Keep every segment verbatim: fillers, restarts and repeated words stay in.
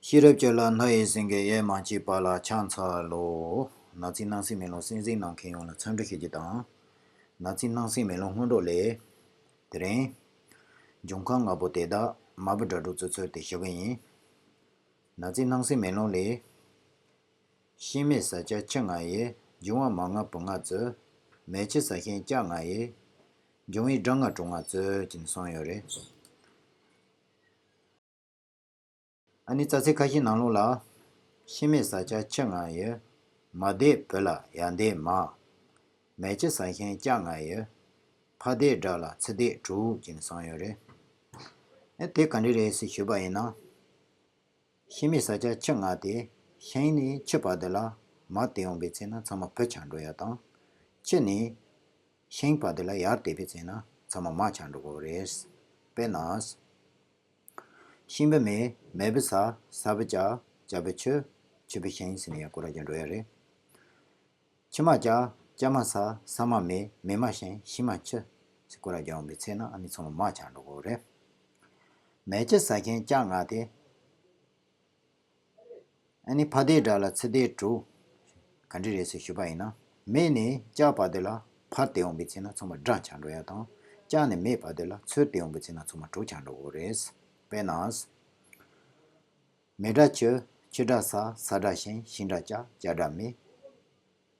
ཤེས་རབ་བཅུ་ལ་སྣང་ཡི་སེང་གེ། དབྱེར་མ་མཆིས་པ་ལ་ཕྱག་འཚལ་ལོ། ནག་རྩིས་སྣང་སྲིད་མེ་ལོང་གསན་གཟིགས་གནང་མཁན་ཡོངས་ལ་འཚམས་འདྲི་ཞུ་རྒྱུ་དང་། ནག་རྩིས་སྣང་སྲིད་མེ་ལོང་སྔོན་འགྲོ་ལས། དེ་རིང་། འབྱུང་ཁམས་ལྔ་པོ་དེ་དག་མ་བུ་སྒྲ་སྒྲོགས་ཚུལ་ཚོད་དེ་ཞུ་གི་ཡིན། ནག་རྩིས་སྣང་སྲིད་མེ་ལོང་ལས། ཤིང་མེད་ས་ཆ་ཆུ་ལྔ་ཡི། འབྱུང་བ་མ་ལྔ་བུ་ལྔ་བཅུ། མེ་ཆུ་ས་ཞིང་ལྕགས་ལྔ་ཡི། འབྱུང་བའི་སྒྲ་ལྔ་དྲུག་ལྔ་བཅུ་ཅེས་གསུངས་ཡོད་རེད། ཨ་ནི་རྩ་ཚིག་ཁ་ཤས་ནང་ལོགས་ལ། ཤིང་མེད་ས་ཆ་ཆུ་ལྔ་ཡི། མ་དེ་བུ་ལ་ཡ་དེ་མ། མེ་ཆུ་ས་ཞིང་ལྕགས་ལྔ་ཡི། ཕ་དེ་སྒྲ་ལ་ཚུ་དེ་དྲུག་ཅེས་གསུངས་ཡོད་རེད། ཨ་དེ་ག་འདྲ་རེད་ཟེར་ཞུས་པ་ཡིན་ན། ཤིང་མེད་ས་ཆ་ཆུ་ལྔ་སྟེ། ཤིང་ནས་ཆུ་བར་དུ་ལ་མ་དེ་ཡོང་པའི་ཚེ་ན་ཚང་མ་བུ་ཆགས་འགྲོ་ཡ་དང་། ཆུ་ནས་ཤིང་བར་དུ་ལ་ཡར་དེད་པའི་ཚེ་ན་ཚང་མ་མ་ཆགས་འགྲོ་གི་རེད། དཔེར་ན། ཤིང་བུ་མེ། མེ་བུ་ས། ས་བུ་ལྕགས། ལྕགས་བུ་ཆུ། ཆུ་བུ་ཤིང་ཟེར་ནས་ཡང་སྐོར་ར་རྒྱག་འགྲོ་ཡ་རེད། ཆུ་མ་ལྕགས། ལྕགས་མ་ས། ས་མ་མེ། མེ་མ་ཤིང་། ཤིང་མ་ཆུ་ཟེར་སྐོར་ར་རྒྱག་ཡོང་པའི་ཚེ་ན་ཨ་ནི་ཚང་མ་མ་ཆགས་འགྲོ་གི་རེད། མེ་ཆུ་ས་ཞིང་ལྕགས་ལྔ་སྟེ། ཨ་ནི་ཕ་དེ་སྒྲ་ལ་ཚུ་དེ་དྲུག་ག་འདྲ་རེད་ཟེར་ཞུས་པ་ཡིན་ན། མེ་ནས་ལྕགས་བར་དུ་ལ་ཕར་དེད་ཡོང་པའི་ཚེ་ན་ཚང་མ་སྒྲ་ཆགས་འགྲོ་ཡ་དང་། ལྕགས་ནས་མེ་བར་དུ་ལ་ཚུར་དེད་ཡོང་པའི་ཚེ་ན་ཚང་མ་དྲུག་ཆགས་འགྲོ་གི་རེད། དཔེར་ན། མེ་སྒྲ་ཆུ། ཆུ་སྒྲ་ས། ས་སྒྲ་ཤིང་། ཤིང་སྒྲ་ལྕགས། ལྕགས་སྒྲ་མེ་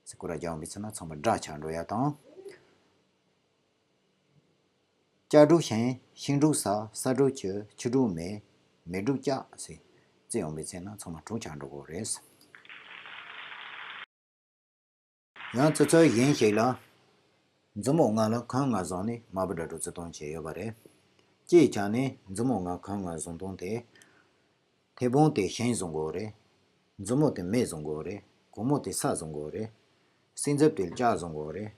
ཟེར་སྐོར་ར་རྒྱག་ཡོང་པའི་ཚེ་ན་ཚང་མ་སྒྲ་ཆགས་འགྲོ་ཡ་དང་། ལྕགས་དྲུག་ཤིང་། ཤིང་དྲུག་ས། ས་དྲུག་ཆུ། ཆུ་དྲུག་མེ། མེ་དྲུག་ལྕགས་ཟེར་བརྩི་ཡོང་པའི་ཚེ་ན་ཚང་མ་དྲུག་ཆགས་འགྲོ་གི་རེད། ཡང་ཙི་ཙི་གཞན་ཞིག་ལ། མཛུབ་མོ་ལྔ་ལ་གང་ལྔ་བཟུང་ནས་མ་བུ་སྒྲ་སྒྲོགས་ཚུལ་སྟོན་བྱས་ཡོད་པ་རེད། སྤྱིའི་ཆ་ནས་མཛུབ་མོ་ལྔ་གང་ལྔ་བཟུང་སྟངས་དེ། མཐེ་བོང་དེ་ཤིང་བཟུང་དགོས་རེད། མཛུབ་མོ་དེ་མེ་བཟུང་དགོས་རེད། གུང་མོ་དེ་ས་བཟུང་དགོས་རེད། སྲིན་མཛུབ་དེ་ལྕགས་བཟུང་དགོས་རེད།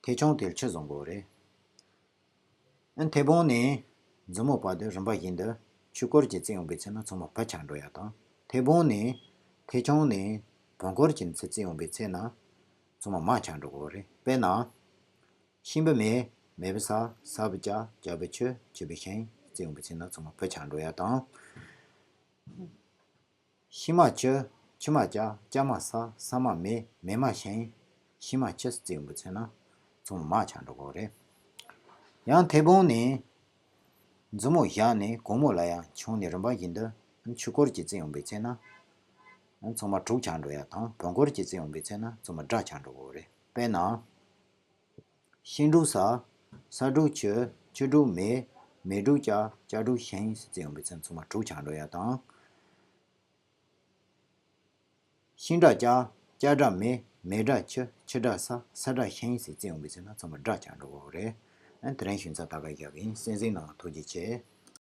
མཐེ་ཆུང་དེ་ཆུ་བཟུང་དགོས་རེད། ཨ་མཐེ་བོང་ནས་མཛུབ་མོ་བར་དུ་རིམ་པ་བཞིན་དུ་ཆོས་སྐོར་གྱིས་བརྩི་ཡོང་པའི་ཚེ་ན་ཚང་མ་བུ་ཆགས་འགྲོ་ཡ་དང་། མཐེ་བོང་ནས་མཐེ་ཆུང་ནས་བོང་སྐོར་གྱིས་ཚུར་བརྩི་ཡོང་པའི་ཚེ་ན་ཚང་མ་མ་ཆགས་འགྲོ་གི་རེད། དཔེར་ན། ཤིང་བུ་མེ། མེ་བུ་ས། ས་བུ་ལྕགས། ལྕགས་བུ་ཆུ། ཆུ་བུ་ཤིང་བརྩི་ཡོང་པའི་ཚེ་ན་ཚང་མ་བུ་ཆགས་འགྲོ་ཡ་དང་། ཤིང་མ་ཆུ། ཆུ་མ་ལྕགས། ལྕགས་མ་ས། ས་མ་མེ། མེ་མ་ཤིང་། ཤིང་མ་ཆུ་བརྩི་ཡོང་པའི་ཚེ་ན་ཚང་མ་མ་ཆགས་འགྲོ་གི་རེད། ཡང་མཐེ་བོང་ནས་མཛུབ་མོ་བཞག་ནས་གུང་མོ་ལ་ཡང་ཆུང་ནས་རིམ་པ་བཞིན་དུ་ཆོས་སྐོར་གྱིས་བརྩི་ཡོང་པའི་ཚེ་ན་ཚང་མ་དྲུག་ཆགས་འགྲོ་ཡ་དང་། བོང་སྐོར་གྱིས་བརྩི་ཡོང་པའི་ཚེ་ན་ཚང་མ་སྒྲ་ཆགས་འགྲོ་གི་རེད། དཔེར་ན། ཤིང་དྲུག་ས། ས་དྲུག་ཆུ། ཆུ་དྲུག་མེ། མེ་དྲུག་ལྕགས། ལྕགས་དྲུག་ཤིང་ཟེར་བརྩི་ཡོང་པའི་ཚེ་ཚང་མ་དྲུག་ཆགས་འགྲོ་ཡ་དང་། ཤིང་སྒྲ་ལྕགས། ལྕགས་སྒྲ་མེ། མེ་སྒྲ་ཆུ། ཆུ་སྒྲ་ས། ས་སྒྲ་ཤིང་ཟེར་བརྩི་ཡོང་པའི་ཚེ་ན་ཚང་མ་སྒྲ་ཆགས་འགྲོ་གི་རེད། ཨ་དེ་རིང་ཞུ་ཚར་ད་ག་བཞག་གི་ཡིན། གསན་གཟིགས་གནང་བ་ཐུགས་རྗེ་ཆེ།